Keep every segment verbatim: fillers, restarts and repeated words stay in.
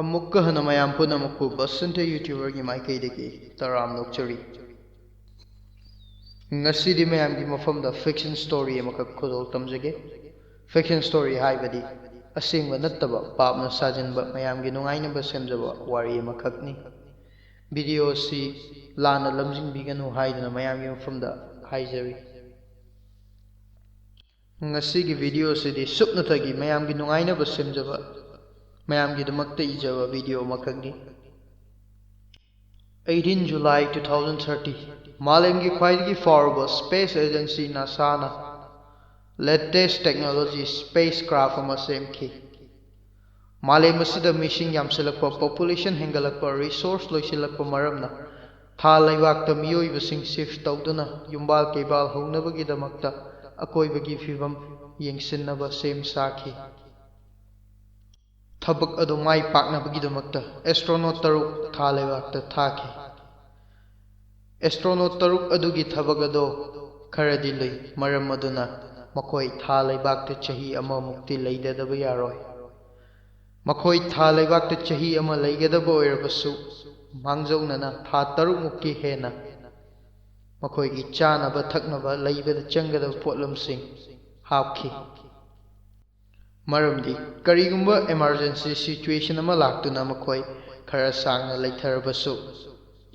ꯑꯃꯨꯛꯀ ꯍꯟꯅ ꯃꯌꯥꯝ ꯄꯨꯝꯅꯃꯛꯄꯨ ꯕꯁꯟꯇ YouTuberꯒꯤ ꯃꯥꯏꯀꯩꯗꯒꯤ ꯇꯔꯥꯝꯅ ꯑꯣꯛꯆꯔꯤ꯫ ꯉꯁꯤꯗꯤ ꯃꯌꯥꯝꯒꯤ ꯃꯐꯝꯗ fiction story ꯑꯃꯈꯛ ꯈꯨꯗꯣꯜ ꯇꯝꯖꯒꯦ꯫ Fiction story ꯍꯥꯏꯕꯗꯤ ꯑꯁꯦꯡꯕ ꯅꯠꯇꯕ, ꯄꯥꯞꯅ ꯁꯥꯖꯤꯟꯕ, ꯃꯌꯥꯝꯒꯤ ꯅꯨꯡꯉꯥꯏꯅꯕ ꯁꯦꯝꯖꯕ ꯋꯥꯔꯤ ꯑꯃꯈꯛꯅꯤ꯫ Video ꯑꯁꯤ ꯂꯥꯟꯅ ꯂꯝꯖꯤꯡꯕꯤꯒꯅꯨ ꯍꯥꯏꯗꯨꯅ ꯃꯌꯥꯝꯒꯤ ꯃꯐꯝꯗ ꯍꯥꯏꯖꯔꯤ꯫ ꯉꯁꯤꯒꯤ video ꯑꯁꯤꯗꯤ ꯁꯨꯞꯅꯇꯒꯤ ꯃꯌꯥꯝꯒꯤ ꯅꯨꯡꯉꯥꯏꯅꯕ ꯁꯦꯝꯖꯕ, ꯃꯌꯥꯝꯒꯤꯗꯃꯛꯇ ꯏꯖꯕ video ꯑꯃꯈꯛꯅꯤ꯫ Eighteen July two thousand thirty, ꯃꯥꯂꯦꯝꯒꯤ ꯈ꯭ꯋꯥꯏꯗꯒꯤ ꯐꯥꯎꯔꯕ space agency NASAꯅ latest technology spacecraft ꯑꯃ ꯁꯦꯝꯈꯤ꯫ ꯃꯥꯂꯦꯝ ꯑꯁꯤꯗ ꯃꯤꯁꯤꯡ ꯌꯥꯝꯁꯤꯜꯂꯛꯄ, population ꯍꯦꯟꯒꯠꯂꯛꯄ, resource ꯂꯣꯏꯁꯤꯜꯂꯛꯄ ꯃꯔꯝꯅ ꯊꯥ ꯂꯩꯕꯥꯛꯇ ꯃꯤꯑꯣꯏꯕꯁꯤꯡ shift ꯇꯧꯗꯨꯅ ꯌꯨꯝꯕꯥꯜ ꯀꯩꯕꯥꯜ ꯍꯧꯅꯕꯒꯤꯗꯃꯛꯇ ꯑꯀꯣꯏꯕꯒꯤ ꯐꯤꯕꯝ ꯌꯦꯡꯁꯤꯟꯅꯕ ꯁꯦꯝ ꯁꯥꯈꯤ꯫ ꯊꯕꯛ ꯑꯗꯨ ꯃꯥꯏ ꯄꯥꯛꯅꯕꯒꯤꯗꯃꯛꯇ astronaut ꯇꯔꯨꯛ ꯊꯥ ꯂꯩꯕꯥꯛꯇ ꯊꯥꯈꯤ꯫ Astronaut ꯇꯔꯨꯛ ꯑꯗꯨꯒꯤ ꯊꯕꯛ ꯑꯗꯨ ꯈꯔꯗꯤ ꯂꯨꯏ, ꯃꯔꯝ ꯑꯗꯨꯅ ꯃꯈꯣꯏ ꯊꯥ ꯂꯩꯕꯥꯛꯇ ꯆꯍꯤ ꯑꯃꯃꯨꯛꯇꯤ ꯂꯩꯗꯗꯕ ꯌꯥꯔꯣꯏ꯫ ꯃꯈꯣꯏ ꯊꯥ ꯂꯩꯕꯥꯛꯇ ꯆꯍꯤ ꯑꯃ ꯂꯩꯒꯗꯕ ꯑꯣꯏꯔꯕꯁꯨ, ꯃꯥꯡꯖꯧꯅꯅ ꯊꯥ ꯇꯔꯨꯛꯃꯨꯛꯀꯤ ꯍꯦꯟꯅ ꯃꯈꯣꯏꯒꯤ ꯆꯥꯅꯕ ꯊꯛꯅꯕ ꯂꯩꯕꯗ ꯆꯪꯒꯗꯕ ꯄꯣꯠꯂꯝꯁꯤꯡ ꯍꯥꯞꯈꯤ꯫ ꯃꯔꯝꯗꯤ ꯀꯔꯤꯒꯨꯝꯕ emergency situation ꯑꯃ ꯂꯥꯛꯇꯨꯅ ꯃꯈꯣꯏ ꯈꯔ ꯁꯥꯡꯅ ꯂꯩꯊꯔꯕꯁꯨ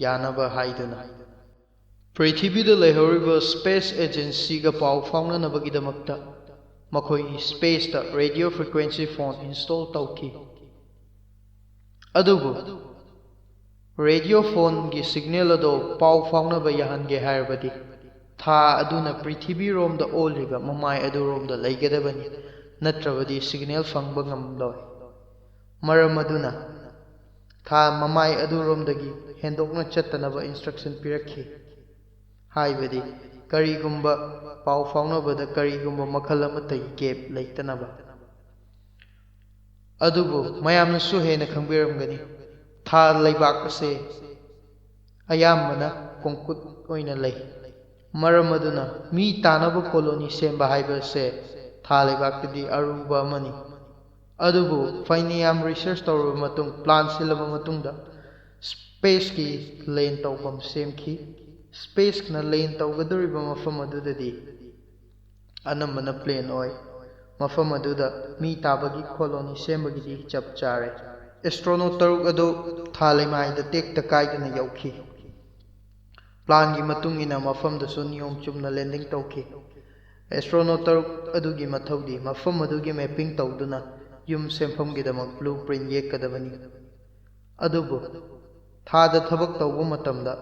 ꯌꯥꯅꯕ ꯍꯥꯏꯗꯨꯅ꯫ ꯄ꯭ꯔꯤꯊꯤꯕꯤꯗ ꯂꯩꯍꯧꯔꯤꯕ space agencyꯒ ꯄꯥꯎ ꯐꯥꯎꯅꯅꯕꯒꯤꯗꯃꯛꯇ ꯃꯈꯣꯏꯒꯤ spaceꯇ radio frequency phone install ꯇꯧꯈꯤ꯫ ꯑꯗꯨꯕꯨ radio phoneꯒꯤ signal ꯑꯗꯣ ꯄꯥꯎ ꯐꯥꯎꯅꯕ ꯌꯥꯍꯟꯒꯦ ꯍꯥꯏꯔꯕꯗꯤ ꯊꯥ ꯑꯗꯨꯅ ꯄ꯭ꯔꯤꯊꯤꯕꯤꯔꯣꯝꯗ ꯑꯣꯜꯂꯤꯕ ꯃꯃꯥꯏ ꯑꯗꯨꯔꯣꯝꯗ ꯂꯩꯒꯗꯕꯅꯤ, ꯅꯠꯇ꯭ꯔꯕꯗꯤ signal ꯐꯪꯕ ꯉꯝꯂꯣꯏ꯫ ꯃꯔꯝ ꯑꯗꯨꯅ ꯊꯥ ꯃꯃꯥꯏ ꯑꯗꯨꯔꯣꯝꯗꯒꯤ ꯍꯦꯟꯗꯣꯛꯅ ꯆꯠꯇꯅꯕ instruction ꯄꯤꯔꯛꯈꯤ꯫ ꯍꯥꯏꯕꯗꯤ ꯀꯔꯤꯒꯨꯝꯕ ꯄꯥꯎ ꯐꯥꯎꯅꯕꯗ ꯀꯔꯤꯒꯨꯝꯕ ꯃꯈꯜ ꯑꯃꯠꯇꯒꯤ gap ꯂꯩꯇꯅꯕ꯫ ꯑꯗꯨꯕꯨ ꯃꯌꯥꯝꯅꯁꯨ ꯍꯦꯟꯅ ꯈꯪꯕꯤꯔꯝꯒꯅꯤ, ꯊꯥ ꯂꯩꯕꯥꯛ ꯑꯁꯦ ꯑꯌꯥꯝꯕꯅ ꯀꯣꯡꯀꯨꯠ ꯑꯣꯏꯅ ꯂꯩ꯫ ꯃꯔꯝ ꯑꯗꯨꯅ ꯃꯤ ꯇꯥꯅꯕ colony ꯁꯦꯝꯕ ꯍꯥꯏꯕꯁꯦ ꯊꯥ ꯂꯩꯕꯥꯛꯇꯗꯤ ꯑꯔꯨꯕ ꯑꯃꯅꯤ꯫ ꯑꯗꯨꯕꯨ ꯐꯩꯅ ꯌꯥꯝ ꯔꯤꯁꯔꯁ ꯇꯧꯔꯕ ꯃꯇꯨꯡ, ꯄ꯭ꯂꯥꯟ ꯁꯤꯜꯂꯕ ꯃꯇꯨꯡꯗ, ꯁ꯭ꯄꯦꯁꯀꯤ ꯂꯦꯟ ꯇꯧꯐꯝ ꯁꯦꯝꯈꯤ꯫ ꯁ꯭ꯄꯦꯁꯅ ꯂꯦꯟ ꯇꯧꯒꯗꯧꯔꯤꯕ ꯃꯐꯝ ꯑꯗꯨꯗꯗꯤ ꯑꯅꯝꯕꯅ ꯄ꯭ꯂꯦꯟ ꯑꯣꯏ꯫ ꯃꯐꯝ ꯑꯗꯨꯗ ꯃꯤ ꯇꯥꯕꯒꯤ ꯀꯣꯂꯣꯅꯤ ꯁꯦꯝꯕꯒꯤꯗꯤ ꯆꯞ ꯆꯥꯔꯦ꯫ ꯑꯦꯁꯇ꯭ꯔꯣꯅꯣꯠ ꯇꯔꯨꯛ ꯑꯗꯨ ꯊꯥ ꯂꯩꯃꯥꯏꯗ ꯇꯦꯛꯇ ꯀꯥꯏꯗꯅ ꯌꯧꯈꯤ꯫ ꯄ꯭ꯂꯥꯟꯒꯤ ꯃꯇꯨꯡ ꯏꯟꯅ ꯃꯐꯝꯗꯁꯨ ꯅꯤꯌꯣꯝ ꯆꯨꯝꯅ ꯂꯦꯟꯗꯤꯡ ꯇꯧꯈꯤ꯫ ꯑꯦꯁꯇ꯭ꯔꯣꯅꯣꯠ ꯇꯔꯨꯛ ꯑꯗꯨꯒꯤ ꯃꯊꯧꯗꯤ ꯃꯐꯝ ꯑꯗꯨꯒꯤ ꯃꯦꯞꯄꯤꯡ ꯇꯧꯗꯨꯅ ꯌꯨꯝ ꯁꯦꯝꯐꯝꯒꯤꯗꯃꯛ ꯕ꯭ꯂꯨ ꯄ꯭ꯔꯤꯟ ꯌꯦꯛꯀꯗꯕꯅꯤ꯫ ꯑꯗꯨꯕꯨ ꯊꯥꯗ ꯊꯕꯛ ꯇꯧꯕ ꯃꯇꯝꯗ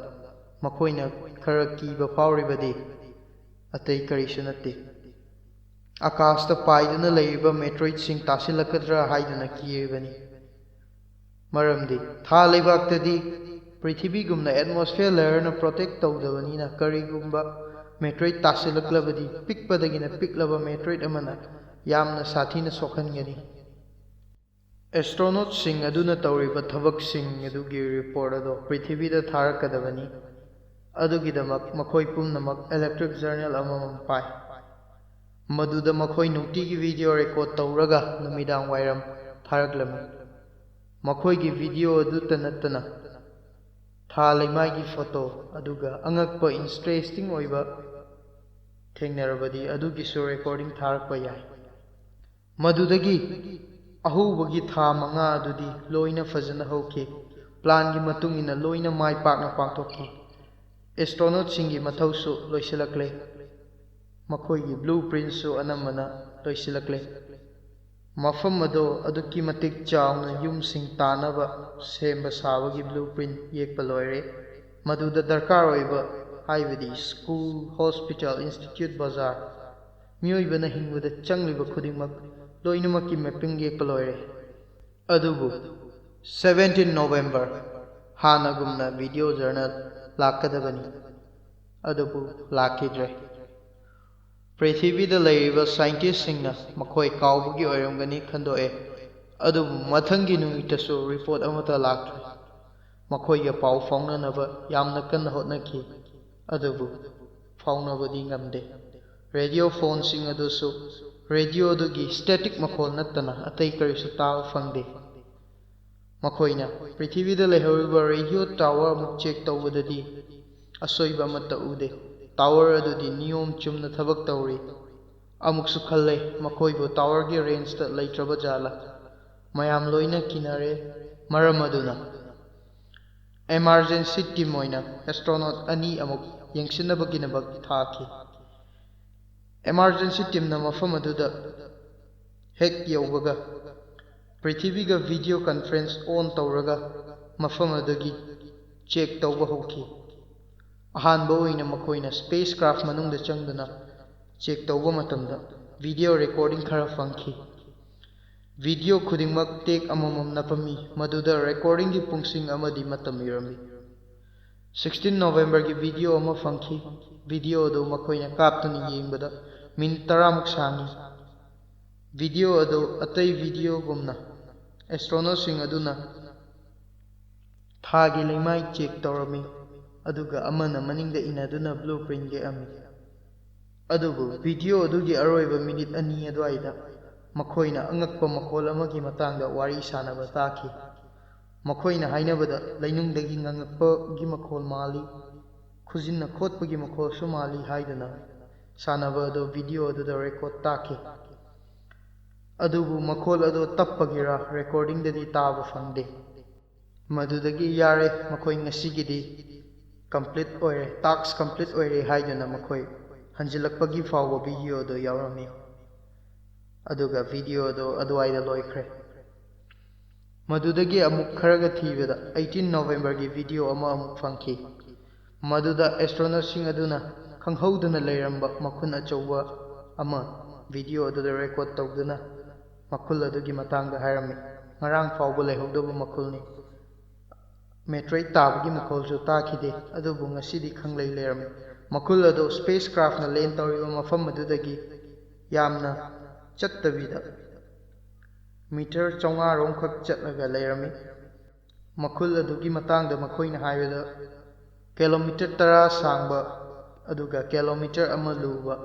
ꯃꯈꯣꯏꯅ ꯈꯔ ꯀꯤꯕ ꯐꯥꯎꯔꯤꯕꯗꯤ ꯑꯇꯩ ꯀꯔꯤꯁꯨ ꯅꯠꯇꯦ, ꯑꯀꯥꯁꯇ ꯄꯥꯏꯗꯨꯅ ꯂꯩꯔꯤꯕ ꯃꯦꯇ꯭ꯔꯣꯏꯗꯁꯤꯡ ꯇꯥꯁꯤꯜꯂꯛꯀꯗ꯭ꯔꯥ ꯍꯥꯏꯗꯨꯅ ꯀꯤꯔꯤꯕꯅꯤ꯫ ꯃꯔꯝꯗꯤ ꯊꯥ ꯂꯩꯕꯥꯛꯇꯗꯤ ꯄ꯭ꯔꯤꯊꯤꯕꯤꯒꯨꯝꯅ ꯑꯦꯠꯃꯣꯁꯐꯤꯌꯔ ꯂꯦꯌꯔꯅ ꯄ꯭ꯔꯣꯇꯦꯛ ꯇꯧꯗꯕꯅꯤꯅ, ꯀꯔꯤꯒꯨꯝꯕ ꯃꯦꯇ꯭ꯔꯣꯏꯗ ꯇꯥꯁꯤꯜꯂꯛꯂꯕꯗꯤ ꯄꯤꯛꯄꯗꯒꯤꯅ ꯄꯤꯛꯂꯕ ꯃꯦꯇ꯭ꯔꯣꯏꯗ ꯑꯃꯅ ꯌꯥꯝꯅ ꯁꯥꯊꯤꯅ ꯁꯣꯛꯍꯟꯒꯅꯤ꯫ ꯑꯦꯁꯇ꯭ꯔꯣꯅꯣꯠꯁꯤꯡ ꯑꯗꯨꯅ ꯇꯧꯔꯤꯕ ꯊꯕꯛꯁꯤꯡ ꯑꯗꯨꯒꯤ ꯔꯤꯄꯣꯔꯠ ꯑꯗꯨ ꯄ꯭ꯔꯤꯊꯤꯕꯤꯗ ꯊꯥꯔꯛꯀꯗꯕꯅꯤ꯫ ꯑꯗꯨꯒꯤꯗꯃꯛ ꯃꯈꯣꯏ ꯄꯨꯝꯅꯃꯛ ꯏꯂꯦꯛꯇ꯭ꯔꯤꯛ ꯖꯔꯅꯦꯜ ꯑꯃꯃꯝ ꯄꯥꯏ꯫ ꯃꯗꯨꯗ ꯃꯈꯣꯏ ꯅꯨꯡꯇꯤꯒꯤ ꯚꯤꯗꯤꯑꯣ ꯔꯦꯀꯣꯔꯗ ꯇꯧꯔꯒ ꯅꯨꯃꯤꯗꯥꯡ ꯋꯥꯏꯔꯝ ꯊꯥꯔꯛꯂꯝꯃꯤ꯫ ꯃꯈꯣꯏꯒꯤ ꯚꯤꯗꯤꯑꯣ ꯑꯗꯨꯇ ꯅꯠꯇꯅ ꯊꯥ ꯂꯩꯃꯥꯏꯒꯤ ꯐꯣꯇꯣ, ꯑꯗꯨꯒ ꯑꯉꯛꯄ ꯏꯟꯇꯔꯦꯁꯇꯤꯡ ꯑꯣꯏꯕ ꯊꯦꯡꯅꯔꯕꯗꯤ ꯑꯗꯨꯒꯤꯁꯨ ꯔꯦꯀꯣꯔꯗꯤꯡ ꯊꯥꯔꯛꯄ ꯌꯥꯏ꯫ ꯃꯗꯨꯗꯒꯤ ꯑꯍꯧꯕꯒꯤ ꯊꯥ ꯃꯉꯥ ꯑꯗꯨꯗꯤ ꯂꯣꯏꯅ ꯐꯖꯅ ꯍꯧꯈꯤ꯫ ꯄ꯭ꯂꯥꯟꯒꯤ ꯃꯇꯨꯡ ꯏꯟꯅ ꯂꯣꯏꯅ ꯃꯥꯏ ꯄꯥꯛꯅ ꯄꯥꯡꯊꯣꯛꯈꯤ꯫ ꯑꯦꯁꯇ꯭ꯔꯣꯅꯣꯠꯁꯤꯡꯒꯤ ꯃꯊꯧꯁꯨ ꯂꯣꯏꯁꯤꯜꯂꯛꯂꯦ꯫ ꯃꯈꯣꯏꯒꯤ ꯕ꯭ꯂꯨ ꯄ꯭ꯔꯤꯟꯁꯨ ꯑꯅꯝꯕꯅ ꯂꯣꯏꯁꯤꯜꯂꯛꯂꯦ꯫ ꯃꯐꯝ ꯑꯗꯨ ꯑꯗꯨꯛꯀꯤ ꯃꯇꯤꯛ ꯆꯥꯎꯅ ꯌꯨꯝꯁꯤꯡ ꯇꯥꯅꯕ ꯁꯦꯝꯕ ꯁꯥꯕꯒꯤ ꯕ꯭ꯂꯨ ꯄ꯭ꯔꯤꯟ ꯌꯦꯛꯄ ꯂꯣꯏꯔꯦ꯫ ꯃꯗꯨꯗ ꯗꯔꯀꯥꯔ ꯑꯣꯏꯕ, ꯍꯥꯏꯕꯗꯤ ꯁ꯭ꯀꯨꯜ, ꯍꯣꯁꯄꯤꯇꯥꯜ, ꯏꯟꯁꯇꯤꯇ꯭ꯌꯨꯠ, ꯕꯖꯥꯔ, ꯃꯤꯑꯣꯏꯕꯅ ꯍꯤꯡꯕꯗ ꯆꯪꯂꯤꯕ ꯈꯨꯗꯤꯡꯃꯛ ꯂꯣꯏꯅꯃꯛꯀꯤ ꯃꯦꯞꯄꯤꯡ ꯌꯦꯛꯄ ꯂꯣꯏꯔꯦ꯫ ꯑꯗꯨꯕꯨ seventeen November ꯍꯥꯟꯅꯒꯨꯝꯅ ꯚꯤꯗꯤꯑꯣ ꯖꯔꯅꯦꯜ ꯂꯥꯛꯀꯗꯕꯅꯤ꯫ ꯑꯗꯨꯕꯨ ꯂꯥꯛꯈꯤꯗ꯭ꯔꯦ꯫ ꯄ꯭ꯔꯤꯊꯤꯕꯤꯗ ꯂꯩꯔꯤꯕ ꯁꯥꯏꯟꯇꯤꯁꯁꯤꯡꯅ ꯃꯈꯣꯏ ꯀꯥꯎꯕꯒꯤ ꯑꯣꯏꯔꯝꯒꯅꯤ ꯈꯟꯗꯣꯛꯑꯦ, ꯑꯗꯨꯕꯨ ꯃꯊꯪꯒꯤ ꯅꯨꯃꯤꯠꯇꯁꯨ ꯔꯤꯄꯣꯔꯠ ꯑꯃꯠꯇ ꯂꯥꯛꯇ꯭ꯔꯤ꯫ ꯃꯈꯣꯏꯒ ꯄꯥꯎ ꯐꯥꯎꯅꯅꯕ ꯌꯥꯝꯅ ꯀꯟꯅ ꯍꯣꯠꯅꯈꯤ, ꯑꯗꯨꯕꯨ ꯐꯥꯎꯅꯕꯗꯤ ꯉꯝꯗꯦ꯫ ꯔꯦꯗꯤꯑꯣ ꯐꯣꯟꯁꯤꯡ ꯑꯗꯨꯁꯨ ꯔꯦꯗꯤꯑꯣꯗꯨꯒꯤ ꯁ꯭ꯇꯦꯇꯤꯛ ꯃꯈꯣꯜ ꯅꯠꯇꯅ ꯑꯇꯩ ꯀꯔꯤꯁꯨ ꯇꯥꯕ ꯐꯪꯗꯦ꯫ ꯃꯈꯣꯏꯅ ꯄ꯭ꯔꯤꯊꯤꯕꯤꯗ ꯂꯩꯍꯧꯔꯤꯕ ꯔꯦꯗꯤꯑꯣ ꯇꯥꯋꯔ ꯑꯃꯨꯛ ꯆꯦꯛ ꯇꯧꯕꯗꯗꯤ ꯑꯁꯣꯏꯕ ꯑꯃꯠꯇ ꯎꯗꯦ꯫ ꯇꯥꯋꯔ ꯑꯗꯨꯗꯤ ꯅꯤꯌꯣꯝ ꯆꯨꯝꯅ ꯊꯕꯛ ꯇꯧꯔꯤ꯫ ꯑꯃꯨꯛꯁꯨ ꯈꯜꯂꯦ, ꯃꯈꯣꯏꯕꯨ ꯇꯥꯋꯔꯒꯤ ꯔꯦꯟꯖꯇ ꯂꯩꯇ꯭ꯔꯕ ꯖꯥꯠꯂꯥ? ꯃꯌꯥꯝ ꯂꯣꯏꯅ ꯀꯤꯅꯔꯦ꯫ ꯃꯔꯝ ꯑꯗꯨꯅ ꯑꯦꯃꯥꯔꯖꯦꯟꯁꯤ ꯇꯤꯝ ꯑꯣꯏꯅ ꯑꯦꯁꯇ꯭ꯔꯣꯅꯣꯠ ꯑꯅꯤ ꯑꯃꯨꯛ ꯌꯦꯡꯁꯤꯟꯅꯕꯒꯤꯗꯃꯛ ꯊꯥꯈꯤ꯫ ꯑꯦꯃꯥꯔꯖꯦꯟꯁꯤ ꯇꯤꯝꯅ ꯃꯐꯝ ꯑꯗꯨꯗ ꯍꯦꯛ ꯌꯧꯕꯒ ꯄ꯭ꯔꯤꯊꯤꯕꯤꯒ ꯚꯤꯗꯤꯑꯣ ꯀꯟꯐꯔꯦꯟꯁ ꯑꯣꯟ ꯇꯧꯔꯒ ꯃꯐꯝ ꯑꯗꯨꯒꯤ ꯆꯦꯛ ꯇꯧꯕ ꯍꯧꯈꯤ꯫ ꯑꯍꯥꯟꯕ ꯑꯣꯏꯅ ꯃꯈꯣꯏꯅ ꯁ꯭ꯄꯦꯁ ꯀ꯭ꯔꯥꯐ ꯃꯅꯨꯡꯗ ꯆꯪꯗꯨꯅ ꯆꯦꯛ ꯇꯧꯕ ꯃꯇꯝꯗ ꯚꯤꯗꯤꯑꯣ ꯔꯦꯀꯣꯔꯗꯤꯡ ꯈꯔ ꯐꯪꯈꯤ꯫ ꯚꯤꯗꯤꯑꯣ ꯈꯨꯗꯤꯡꯃꯛ ꯇꯦꯛ ꯑꯃꯃꯝ ꯅꯞꯄꯝꯃꯤ, ꯃꯗꯨꯗ ꯔꯦꯀꯣꯔꯗꯤꯡꯒꯤ ꯄꯨꯡꯁꯤꯡ ꯑꯃꯗꯤ ꯃꯇꯝ ꯏꯔꯝꯃꯤ꯫ ꯁꯤꯛꯁꯇꯤꯟ ꯅꯣꯕꯦꯝꯕꯔꯒꯤ ꯚꯤꯗꯤꯑꯣ ꯑꯃ ꯐꯪꯈꯤ꯫ ꯚꯤꯗꯤꯑꯣ ꯑꯗꯨ ꯃꯈꯣꯏꯅ ꯀꯥꯞꯇꯨꯅ ꯌꯦꯡꯕꯗ ꯃꯤꯅꯤꯠ ꯇꯔꯥꯃꯨꯛ ꯁꯥꯡꯏ꯫ ꯚꯤꯗꯤꯑꯣ ꯑꯗꯨ ꯑꯇꯩ ꯚꯤꯗꯤꯑꯣꯒꯨꯝꯅ ꯑꯦꯁꯇ꯭ꯔꯣꯅꯣꯠꯁꯤꯡ ꯑꯗꯨꯅ ꯊꯥꯒꯤ ꯂꯩꯃꯥꯏ ꯆꯦꯛ ꯇꯧꯔꯝꯃꯤ, ꯑꯗꯨꯒ ꯑꯃꯅ ꯃꯅꯤꯡꯗ ꯏꯟꯅꯗꯨꯅ ꯕ꯭ꯂꯨ ꯄ꯭ꯔꯤꯟꯠ ꯌꯦꯛꯑꯝꯃꯤ꯫ ꯑꯗꯨꯕꯨ ꯚꯤꯗꯤꯑꯣ ꯑꯗꯨꯒꯤ ꯑꯔꯣꯏꯕ ꯃꯤꯅꯤꯠ ꯑꯅꯤ ꯑꯗꯨꯋꯥꯏꯗ ꯃꯈꯣꯏꯅ ꯑꯉꯛꯄ ꯃꯈꯣꯜ ꯑꯃꯒꯤ ꯃꯇꯥꯡꯗ ꯋꯥꯔꯤ ꯁꯥꯅꯕ ꯇꯥꯈꯤ꯫ ꯃꯈꯣꯏꯅ ꯍꯥꯏꯅꯕꯗ ꯂꯩꯅꯨꯡꯗꯒꯤ ꯉꯪꯉꯛꯄꯒꯤ ꯃꯈꯣꯜ ꯃꯥꯜꯂꯤ, ꯈꯨꯖꯤꯟꯅ ꯈꯣꯠꯄꯒꯤ ꯃꯈꯣꯜꯁꯨ ꯃꯥꯜꯂꯤ ꯍꯥꯏꯗꯨꯅ ꯁꯥꯟꯅꯕ ꯑꯗꯨ ꯚꯤꯗꯤꯑꯣ ꯑꯗꯨꯗ ꯔꯦꯀꯣꯔꯗ ꯇꯥꯈꯤ꯫ ꯑꯗꯨꯕꯨ ꯃꯈꯣꯜ ꯑꯗꯨ ꯇꯞꯄꯒꯤꯔꯥ ꯔꯦꯀꯣꯔꯗꯤꯡꯗꯗꯤ ꯇꯥꯕ ꯐꯪꯗꯦ꯫ ꯃꯗꯨꯗꯒꯤ ꯌꯥꯔꯦ, ꯃꯈꯣꯏ ꯉꯁꯤꯒꯤꯗꯤ ꯀꯝꯄ꯭ꯂꯤꯠ ꯑꯣꯏꯔꯦ, ꯇꯥꯛꯁ ꯀꯝꯄ꯭ꯂꯤꯠ ꯑꯣꯏꯔꯦ ꯍꯥꯏꯗꯨꯅ ꯃꯈꯣꯏ ꯍꯟꯖꯤꯜꯂꯛꯄꯒꯤ ꯐꯥꯎꯕ ꯚꯤꯗꯤꯑꯣꯗꯨ ꯌꯥꯎꯔꯝꯃꯤ꯫ ꯑꯗꯨꯒ ꯚꯤꯗꯤꯑꯣꯗꯨ ꯑꯗꯨꯋꯥꯏꯗ ꯂꯣꯏꯈ꯭ꯔꯦ꯫ ꯃꯗꯨꯗꯒꯤ ꯑꯃꯨꯛ ꯈꯔꯒ ꯊꯤꯕꯗ ꯑꯩꯠꯇꯤꯟ ꯅꯣꯕꯦꯝꯕꯔꯒꯤ ꯚꯤꯗꯤꯑꯣ ꯑꯃ ꯑꯃꯨꯛ ꯐꯪꯈꯤ꯫ ꯃꯗꯨꯗ ꯑꯦꯁꯇ꯭ꯔꯣꯅꯣꯠꯁꯤꯡ ꯑꯗꯨꯅ ꯈꯪꯍꯧꯗꯅ ꯂꯩꯔꯝꯕ ꯃꯈꯨꯟ ꯑꯆꯧꯕ ꯑꯃ ꯚꯤꯗꯤꯑꯣ ꯑꯗꯨꯗ ꯔꯦꯀꯣꯔꯗ ꯇꯧꯗꯨꯅ ꯃꯈꯨꯜ ꯑꯗꯨꯒꯤ ꯃꯇꯥꯡꯗ ꯍꯥꯏꯔꯝꯃꯤ꯫ ꯉꯔꯥꯡ ꯐꯥꯎꯕ ꯂꯩꯍꯧꯗꯕ ꯃꯈꯨꯜꯅꯤ꯫ ꯃꯦꯇ꯭ꯔꯣꯏꯠ ꯇꯥꯕꯒꯤ ꯃꯈꯣꯜꯁꯨ ꯇꯥꯈꯤꯗꯦ, ꯑꯗꯨꯕꯨ ꯉꯁꯤꯗꯤ ꯈꯪꯂꯩ ꯂꯩꯔꯝꯃꯤ꯫ ꯃꯈꯨꯜ ꯑꯗꯨ ꯁ꯭ꯄꯦꯁ ꯀ꯭ꯔꯥꯐꯅ ꯂꯦꯟ ꯇꯧꯔꯤꯕ ꯃꯐꯝ ꯑꯗꯨꯗꯒꯤ ꯌꯥꯝꯅ ꯆꯠꯇꯕꯤꯗ ꯃꯤꯇꯔ ꯆꯥꯝꯃꯉꯥ ꯔꯣꯝꯈꯛ ꯆꯠꯂꯒ ꯂꯩꯔꯝꯃꯤ꯫ ꯃꯈꯨꯜ ꯑꯗꯨꯒꯤ ꯃꯇꯥꯡꯗ ꯃꯈꯣꯏꯅ ꯍꯥꯏꯕꯗ, ꯀꯤꯂꯣꯃꯤꯇꯔ ꯇꯔꯥ ꯁꯥꯡꯕ ꯑꯗꯨꯒ ꯀꯤꯂꯣꯃꯤꯇꯔ ꯑꯃ ꯂꯨꯕ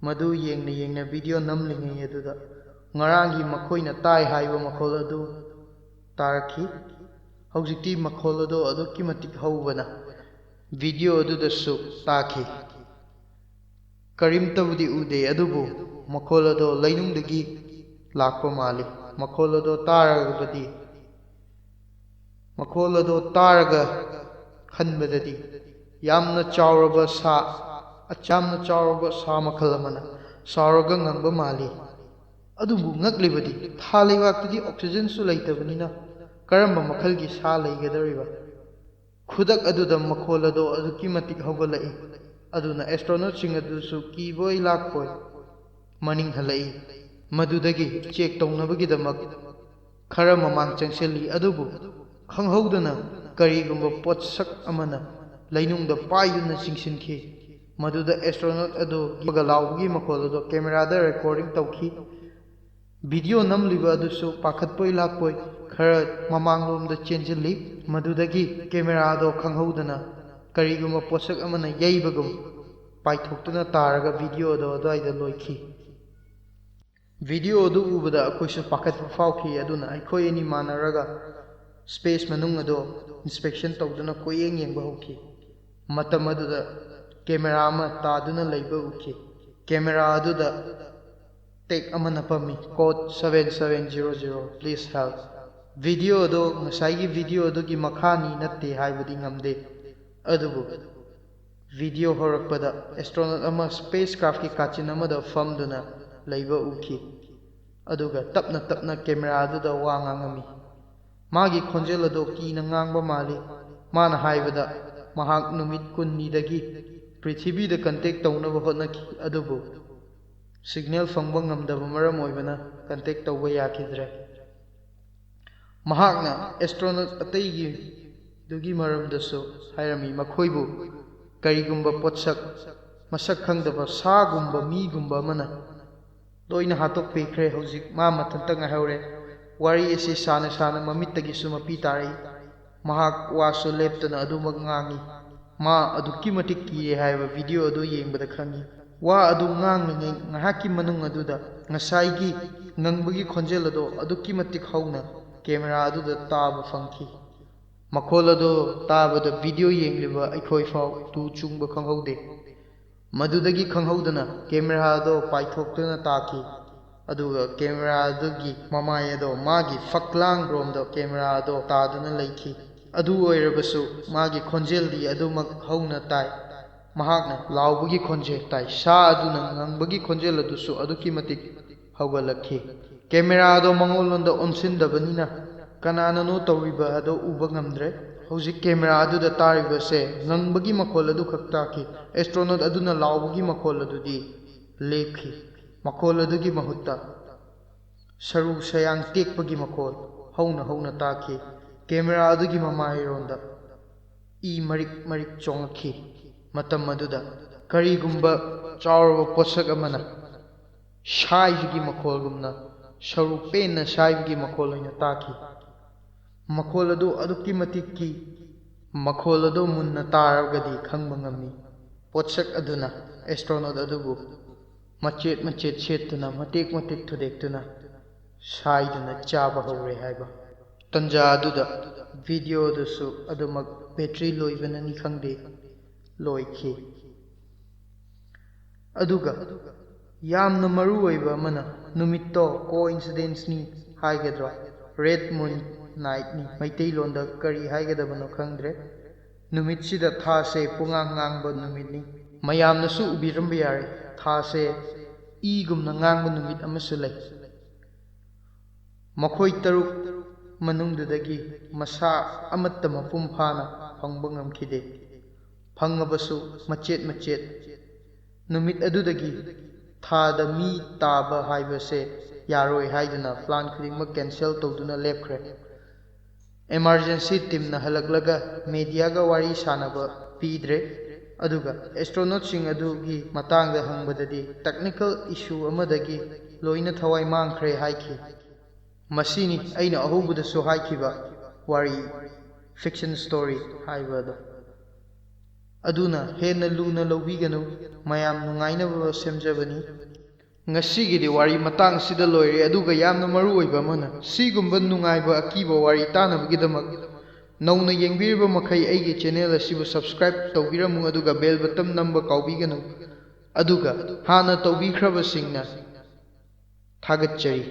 ꯃꯗꯨ ꯌꯦꯡꯅ ꯌꯦꯡꯅ ꯚꯤꯗꯤꯑꯣ ꯅꯝꯂꯤꯉꯩ ꯑꯗꯨꯗ ꯉꯔꯥꯡꯒꯤ ꯃꯈꯣꯏꯅ ꯇꯥꯏ ꯍꯥꯏꯕ ꯃꯈꯣꯜ ꯑꯗꯨ ꯇꯥꯔꯛꯈꯤ꯫ ꯍꯧꯖꯤꯛꯇꯤ ꯃꯈꯣꯜ ꯑꯗꯨ ꯑꯗꯨꯛꯀꯤ ꯃꯇꯤꯛ ꯍꯧꯕꯅ ꯚꯤꯗꯤꯑꯣ ꯑꯗꯨꯗꯁꯨ ꯇꯥꯈꯤ꯫ ꯀꯔꯤꯝꯇꯕꯨꯗꯤ ꯎꯗꯦ, ꯑꯗꯨꯕꯨ ꯃꯈꯣꯜ ꯑꯗꯨ ꯂꯩꯅꯨꯡꯗꯒꯤ ꯂꯥꯛꯄ ꯃꯥꯜꯂꯤ꯫ ꯃꯈꯣꯜ ꯑꯗꯨ ꯇꯥꯔꯕꯗꯤ, ꯃꯈꯣꯜ ꯑꯗꯨ ꯇꯥꯔꯒ ꯈꯟꯕꯗꯗꯤ ꯌꯥꯝꯅ ꯆꯥꯎꯔꯕ ꯁꯥ, ꯌꯥꯝꯅ ꯆꯥꯎꯔꯕ ꯁꯥ ꯃꯈꯜ ꯑꯃꯅ ꯁꯥꯎꯔꯒ ꯉꯪꯕ ꯃꯥꯜꯂꯤ꯫ ꯑꯗꯨꯕꯨ ꯉꯛꯂꯤꯕꯗꯤ ꯊꯥ ꯂꯩꯕꯥꯛꯇꯗꯤ ꯑꯣꯛꯁꯤꯖꯟꯁꯨ ꯂꯩꯇꯕꯅꯤꯅ ꯀꯔꯝꯕ ꯃꯈꯜꯒꯤ ꯁꯥ ꯂꯩꯒꯗꯧꯔꯤꯕ? ꯈꯨꯗꯛ ꯑꯗꯨꯗ ꯃꯈꯣꯜ ꯑꯗꯨ ꯑꯗꯨꯛꯀꯤ ꯃꯇꯤꯛ ꯍꯧꯒꯠꯂꯛꯏ꯫ ꯑꯗꯨꯅ ꯑꯦꯁꯇ꯭ꯔꯣꯅꯣꯠꯁꯤꯡ ꯑꯗꯨꯁꯨ ꯀꯤꯕꯣꯏ ꯂꯥꯛꯄꯣꯏ ꯃꯅꯤꯡ ꯍꯜꯂꯛꯏ꯫ ꯃꯗꯨꯗꯒꯤ ꯆꯦꯛ ꯇꯧꯅꯕꯒꯤꯗꯃꯛ ꯈꯔ ꯃꯃꯥꯡ ꯆꯪꯁꯤꯜꯂꯤ, ꯑꯗꯨꯕꯨ ꯈꯪꯍꯧꯗꯅ ꯀꯔꯤꯒꯨꯝꯕ ꯄꯣꯠꯁꯛ ꯑꯃꯅ ꯂꯩꯅꯨꯡꯗ ꯄꯥꯏꯗꯨꯅ ꯆꯤꯡꯁꯤꯟꯈꯤ꯫ ꯃꯗꯨꯗ ꯑꯦꯁꯇ꯭ꯔꯣꯅꯣꯠ ꯑꯗꯨ ꯀꯤꯕꯒ ꯂꯥꯎꯕꯒꯤ ꯃꯈꯣꯜ ꯑꯗꯨ ꯀꯦꯃꯦꯔꯥꯗ ꯔꯦꯀꯣꯔꯗꯤꯡ ꯇꯧꯈꯤ꯫ ꯚꯤꯗꯤꯑꯣ ꯅꯝꯂꯤꯕ ꯑꯗꯨꯁꯨ ꯄꯥꯈꯠꯄꯣꯏ ꯂꯥꯛꯄꯣꯏ ꯈꯔ ꯃꯃꯥꯡꯂꯣꯝꯗ ꯆꯦꯟꯁꯤꯜꯂꯤ꯫ ꯃꯗꯨꯗꯒꯤ ꯀꯦꯃꯦꯔꯥ ꯑꯗꯣ ꯈꯪꯍꯧꯗꯅ ꯀꯔꯤꯒꯨꯝꯕ ꯄꯣꯠꯁꯛ ꯑꯃꯅ ꯌꯩꯕꯒꯨꯝ ꯄꯥꯏꯊꯣꯛꯇꯨꯅ ꯇꯥꯔꯒ ꯚꯤꯗꯤꯑꯣ ꯑꯗꯣ ꯑꯗꯨꯋꯥꯏꯗ ꯂꯣꯏꯈꯤ꯫ ꯚꯤꯗꯤꯑꯣ ꯑꯗꯨ ꯎꯕꯗ ꯑꯩꯈꯣꯏꯁꯨ ꯄꯥꯈꯠꯄ ꯐꯥꯎꯈꯤ, ꯑꯗꯨꯅ ꯑꯩꯈꯣꯏ ꯑꯅꯤ ꯃꯥꯟꯅꯔꯒ ꯁ꯭ꯄꯦꯁ ꯃꯅꯨꯡ ꯑꯗꯣ ꯏꯟꯁꯄꯦꯛꯁꯟ ꯇꯧꯗꯨꯅ ꯀꯣꯏꯌꯦꯡ ꯌꯦꯡꯕ ꯍꯧꯈꯤ꯫ ꯃꯇꯝ ꯑꯗꯨꯗ ꯀꯦꯃꯦꯔꯥ ꯑꯃ ꯇꯥꯗꯨꯅ ꯂꯩꯕ ꯎꯈꯤ꯫ ꯀꯦꯃꯦꯔꯥ ꯑꯗꯨꯗ ꯇꯦꯛ ꯑꯃ ꯅꯞꯄꯝꯃꯤ, "Code seven seven zero zero, please help"꯫ Video ꯑꯗꯣ ꯉꯁꯥꯏꯒꯤ ꯚꯤꯗꯤꯑꯣ ꯑꯗꯨꯒꯤ ꯃꯈꯥꯅꯤ ꯅꯠꯇꯦ ꯍꯥꯏꯕꯗꯤ ꯉꯝꯗꯦ, ꯑꯗꯨꯕꯨ ꯚꯤꯗꯤꯑꯣ ꯍꯧꯔꯛꯄꯗ ꯑꯦꯁꯇ꯭ꯔꯣꯅꯣꯠ ꯑꯃ ꯁ꯭ꯄꯦꯁ ꯀ꯭ꯔꯥꯐꯀꯤ ꯀꯥꯆꯤꯟ ꯑꯃꯗ ꯐꯝꯗꯨꯅ ꯂꯩꯕ ꯎꯈꯤ, ꯑꯗꯨꯒ ꯇꯞꯅ ꯇꯞꯅ ꯀꯦꯃꯦꯔꯥ ꯑꯗꯨꯗ ꯋꯥ ꯉꯥꯡꯉꯝꯃꯤ꯫ ꯃꯥꯒꯤ ꯈꯣꯟꯖꯦꯜ ꯑꯗꯨ ꯀꯤꯅ ꯉꯥꯡꯕ ꯃꯥꯜꯂꯤ꯫ ꯃꯥꯅ ꯍꯥꯏꯕꯗ, ꯃꯍꯥꯛ ꯅꯨꯃꯤꯠ ꯀꯨꯟꯅꯤꯗꯒꯤ ꯄ꯭ꯔꯤꯊꯤꯕꯤꯗ ꯀꯟꯇꯦꯛ ꯇꯧꯅꯕ ꯍꯣꯠꯅꯈꯤ, ꯑꯗꯨꯕꯨ ꯁꯤꯒꯅꯦꯜ ꯐꯪꯕ ꯉꯝꯗꯕ ꯃꯔꯝ ꯑꯣꯏꯕꯅ ꯀꯟꯇꯦꯛ ꯇꯧꯕ ꯌꯥꯈꯤꯗ꯭ꯔꯦ꯫ ꯃꯍꯥꯛꯅ ꯑꯦꯁꯇ꯭ꯔꯣꯅꯣꯠ ꯑꯇꯩꯒꯤꯗꯨꯒꯤ ꯃꯔꯝꯗꯁꯨ ꯍꯥꯏꯔꯝꯃꯤ, ꯃꯈꯣꯏꯕꯨ ꯀꯔꯤꯒꯨꯝꯕ ꯄꯣꯠꯁꯛ, ꯃꯁꯛ ꯈꯪꯗꯕ ꯁꯥꯒꯨꯝꯕ ꯃꯤꯒꯨꯝꯕ ꯑꯃꯅ ꯂꯣꯏꯅ ꯍꯥꯠꯇꯣꯛꯄꯤꯈ꯭ꯔꯦ꯫ ꯍꯧꯖꯤꯛ ꯃꯥ ꯃꯊꯟꯇ ꯉꯥꯏꯍꯧꯔꯦ꯫ ꯋꯥꯔꯤ ꯑꯁꯤ ꯁꯥꯅ ꯁꯥꯅ ꯃꯃꯤꯠꯇꯒꯤꯁꯨ ꯃꯄꯤ ꯇꯥꯔꯛꯏ꯫ ꯃꯍꯥꯛ ꯋꯥꯁꯨ ꯂꯦꯞꯇꯅ ꯑꯗꯨꯃꯛ ꯉꯥꯡꯏ꯫ ꯃꯥ ꯑꯗꯨꯛꯀꯤ ꯃꯇꯤꯛ ꯀꯤꯔꯦ ꯍꯥꯏꯕ ꯚꯤꯗꯤꯑꯣ ꯑꯗꯨ ꯌꯦꯡꯕꯗ ꯈꯪꯏ꯫ ꯋꯥ ꯑꯗꯨ ꯉꯥꯡꯂꯤꯉꯩ ꯉꯥꯏꯍꯥꯛꯀꯤ ꯃꯅꯨꯡ ꯑꯗꯨꯗ ꯉꯁꯥꯏꯒꯤ ꯉꯪꯕꯒꯤ ꯈꯣꯟꯖꯦꯜ ꯑꯗꯣ ꯑꯗꯨꯛꯀꯤ ꯃꯇꯤꯛ ꯍꯧꯅ ꯀꯦꯃꯦꯔꯥ ꯑꯗꯨꯗ ꯇꯥꯕ ꯐꯪꯈꯤ꯫ ꯃꯈꯣꯜ ꯑꯗꯨ ꯇꯥꯕꯗ ꯚꯤꯗꯤꯑꯣ ꯌꯦꯡꯂꯤꯕ ꯑꯩꯈꯣꯏ ꯐꯥꯎ ꯇꯨ ꯆꯨꯡꯕ ꯈꯪꯍꯧꯗꯦ꯫ ꯃꯗꯨꯗꯒꯤ ꯈꯪꯍꯧꯗꯅ ꯀꯦꯃꯦꯔꯥ ꯑꯗꯣ ꯄꯥꯏꯊꯣꯛꯇꯨꯅ ꯇꯥꯈꯤ꯫ ꯑꯗꯨꯒ ꯀꯦꯃꯦꯔꯥ ꯑꯗꯨꯒꯤ ꯃꯃꯥꯏ ꯑꯗꯣ ꯃꯥꯒꯤ ꯐꯛꯂꯥꯡ ꯔꯣꯝꯗ ꯀꯦꯃꯦꯔꯥ ꯑꯗꯣ ꯇꯥꯗꯨꯅ ꯂꯩꯈꯤ꯫ ꯑꯗꯨ ꯑꯣꯏꯔꯕꯁꯨ ꯃꯥꯒꯤ ꯈꯣꯟꯖꯦꯜꯗꯤ ꯑꯗꯨꯃꯛ ꯍꯧꯅ ꯇꯥꯏ꯫ ꯃꯍꯥꯛꯅ ꯂꯥꯎꯕꯒꯤ ꯈꯣꯟꯖꯦꯜ ꯇꯥꯏ꯫ ꯁꯥ ꯑꯗꯨꯅ ꯉꯪꯕꯒꯤ ꯈꯣꯟꯖꯦꯜ ꯑꯗꯨꯁꯨ ꯑꯗꯨꯛꯀꯤ ꯃꯇꯤꯛ ꯍꯧꯒꯠꯂꯛꯈꯤ꯫ ꯀꯦꯃꯦꯔꯥ ꯑꯗꯣ ꯃꯉꯣꯟꯂꯣꯝꯗ ꯑꯣꯟꯁꯤꯟꯗꯕꯅꯤꯅ ꯀꯅꯥꯅꯅꯣ ꯇꯧꯔꯤꯕ ꯑꯗꯣ ꯎꯕ ꯉꯝꯗ꯭ꯔꯦ꯫ ꯍꯧꯖꯤꯛ ꯀꯦꯃꯦꯔꯥ ꯑꯗꯨꯗ ꯇꯥꯔꯤꯕꯁꯦ ꯉꯪꯕꯒꯤ ꯃꯈꯣꯜ ꯑꯗꯨꯈꯛ ꯇꯥꯈꯤ꯫ ꯑꯦꯁꯇ꯭ꯔꯣꯅꯣꯠ ꯑꯗꯨꯅ ꯂꯥꯎꯕꯒꯤ ꯃꯈꯣꯜ ꯑꯗꯨꯗꯤ ꯂꯦꯞꯈꯤ꯫ ꯃꯈꯣꯜ ꯑꯗꯨꯒꯤ ꯃꯍꯨꯠꯇ ꯁꯔꯨ ꯁꯌꯥꯡ ꯇꯦꯛꯄꯒꯤ ꯃꯈꯣꯜ ꯍꯧꯅ ꯍꯧꯅ ꯇꯥꯈꯤ꯫ ꯀꯦꯃꯦꯔꯥ ꯑꯗꯨꯒꯤ ꯃꯃꯥꯏꯔꯣꯝꯗ ꯏ ꯃꯔꯤꯛ ꯃꯔꯤꯛ ꯆꯣꯡꯂꯛꯈꯤ꯫ ꯃꯇꯝ ꯑꯗꯨꯗ ꯀꯔꯤꯒꯨꯝꯕ ꯆꯥꯎꯔꯕ ꯄꯣꯠꯁꯛ ꯑꯃꯅ ꯁꯥꯏꯕꯒꯤ ꯃꯈꯣꯜꯒꯨꯝꯅ ꯁꯔꯨ ꯄꯦꯟꯅ ꯁꯥꯏꯕꯒꯤ ꯃꯈꯣꯜ ꯑꯣꯏꯅ ꯇꯥꯈꯤ꯫ ꯃꯈꯣꯜ ꯑꯗꯨ ꯑꯗꯨꯛꯀꯤ ꯃꯇꯤꯛ ꯀꯤ꯫ ꯃꯈꯣꯜ ꯑꯗꯨ ꯃꯨꯟꯅ ꯇꯥꯔꯒꯗꯤ ꯈꯪꯕ ꯉꯝꯃꯤ꯫ ꯄꯣꯠꯁꯛ ꯑꯗꯨꯅ ꯑꯦꯁꯇ꯭ꯔꯣꯅꯣꯠ ꯑꯗꯨꯕꯨ ꯃꯆꯦꯠ ꯃꯆꯦꯠ ꯁꯦꯠꯇꯨꯅ, ꯃꯇꯦꯛ ꯃꯇꯦꯛ ꯊꯨꯗꯦꯛꯇꯨꯅ ꯁꯥꯏꯗꯨꯅ ꯆꯥꯕ ꯍꯧꯔꯦ ꯍꯥꯏꯕ꯫ ꯇꯟꯖꯥ ꯑꯗꯨꯗ ꯚꯤꯗꯤꯑꯣꯗꯨꯁꯨ ꯑꯗꯨꯃꯛ ꯕꯦꯇ꯭ꯔꯤ ꯂꯣꯏꯕꯅꯅꯤ ꯈꯪꯗꯦ, ꯂꯣꯏꯈꯤ꯫ ꯑꯗꯨꯒ ꯌꯥꯝꯅ ꯃꯔꯨ ꯑꯣꯏꯕ ꯑꯃꯅ, ꯅꯨꯃꯤꯠꯇꯣ ꯀꯣꯏꯟꯁꯤꯗꯦꯟꯁꯅꯤ ꯍꯥꯏꯒꯗ꯭ꯔꯥ, ꯔꯦꯗ ꯃꯨꯟ ꯅꯥꯏꯠꯅꯤ, ꯃꯩꯇꯩꯂꯣꯟꯗ ꯀꯔꯤ ꯍꯥꯏꯒꯗꯕꯅꯣ ꯈꯪꯗ꯭ꯔꯦ꯫ ꯅꯨꯃꯤꯠꯁꯤꯗ ꯊꯥꯁꯦ ꯄꯨꯡꯉꯥꯡ ꯉꯥꯡꯕ ꯅꯨꯃꯤꯠꯅꯤ꯫ ꯃꯌꯥꯝꯅꯁꯨ ꯎꯕꯤꯔꯝꯕ ꯌꯥꯔꯦ, ꯊꯥꯁꯦ ꯏꯒꯨꯝꯅ ꯉꯥꯡꯕ ꯅꯨꯃꯤꯠ ꯑꯃꯁꯨ ꯂꯩ꯫ ꯃꯈꯣꯏ ꯇꯔꯨꯛ ꯃꯅꯨꯡꯗꯨꯗꯒꯤ ꯃꯁꯥ ꯑꯃꯠꯇ ꯃꯄꯨꯡ ꯐꯥꯅ ꯐꯪꯕ ꯉꯝꯈꯤꯗꯦ꯫ ꯐꯪꯉꯕꯁꯨ ꯃꯆꯦꯠ ꯃꯆꯦꯠ꯫ ꯅꯨꯃꯤꯠ ꯑꯗꯨꯗꯒꯤ ꯊꯥꯗ ꯃꯤ ꯇꯥꯕ ꯍꯥꯏꯕꯁꯦ ꯌꯥꯔꯣꯏ ꯍꯥꯏꯗꯨꯅ ꯄ꯭ꯂꯥꯟ ꯈꯨꯗꯤꯡꯃꯛ ꯀꯦꯟꯁꯦꯜ ꯇꯧꯗꯨꯅ ꯂꯦꯞꯈ꯭ꯔꯦ꯫ ꯏꯃꯥꯔꯖꯦꯟꯁꯤ ꯇꯤꯝꯅ ꯍꯜꯂꯛꯂꯒ ꯃꯦꯗꯤꯌꯥꯒ ꯋꯥꯔꯤ ꯁꯥꯅꯕ ꯄꯤꯗ꯭ꯔꯦ, ꯑꯗꯨꯒ ꯑꯦꯁꯇ꯭ꯔꯣꯅꯣꯠꯁꯤꯡ ꯑꯗꯨꯒꯤ ꯃꯇꯥꯡꯗ ꯍꯪꯕꯗꯗꯤ ꯇꯦꯛꯅꯤꯀꯦꯜ ꯏꯁꯨ ꯑꯃꯗꯒꯤ ꯂꯣꯏꯅ ꯊꯋꯥꯏ ꯃꯥꯡꯈ꯭ꯔꯦ ꯍꯥꯏꯈꯤ꯫ ꯃꯁꯤꯅꯤ ꯑꯩꯅ ꯑꯍꯧꯕꯗꯁꯨ ꯍꯥꯏꯈꯤꯕ ꯋꯥꯔꯤ, ꯐꯤꯛꯁꯟ ꯁ꯭ꯇꯣꯔꯤ ꯍꯥꯏꯕ ꯑꯗꯣ꯫ ꯑꯗꯨꯅ ꯍꯦꯟꯅ ꯂꯨꯅ ꯂꯧꯕꯤꯒꯅꯨ꯫ ꯃꯌꯥꯝ ꯅꯨꯡꯉꯥꯏꯅꯕ ꯁꯦꯝꯖꯕꯅꯤ꯫ ꯉꯁꯤꯒꯤꯗꯤ ꯋꯥꯔꯤ ꯃꯇꯥꯡꯁꯤꯗ ꯂꯣꯏꯔꯦ꯫ ꯑꯗꯨꯒ ꯌꯥꯝꯅ ꯃꯔꯨ ꯑꯣꯏꯕ ꯑꯃꯅ, ꯁꯤꯒꯨꯝꯕ ꯅꯨꯡꯉꯥꯏꯕ ꯑꯀꯤꯕ ꯋꯥꯔꯤ ꯇꯥꯅꯕꯒꯤꯗꯃꯛ ꯅꯧꯅ ꯌꯦꯡꯕꯤꯔꯤꯕ ꯃꯈꯩ ꯑꯩꯒꯤ channel ꯑꯁꯤꯕꯨ subscribe ꯇꯧꯕꯤꯔꯝꯃꯨ, ꯑꯗꯨꯒ bell button ꯅꯝꯕ ꯀꯥꯎꯕꯤꯒꯅꯨ꯫ ꯑꯗꯨꯒ ꯍꯥꯟꯅ ꯇꯧꯕꯤꯈ꯭ꯔꯕꯁꯤꯡꯅ ꯊꯥꯒꯠꯆꯔꯤ꯫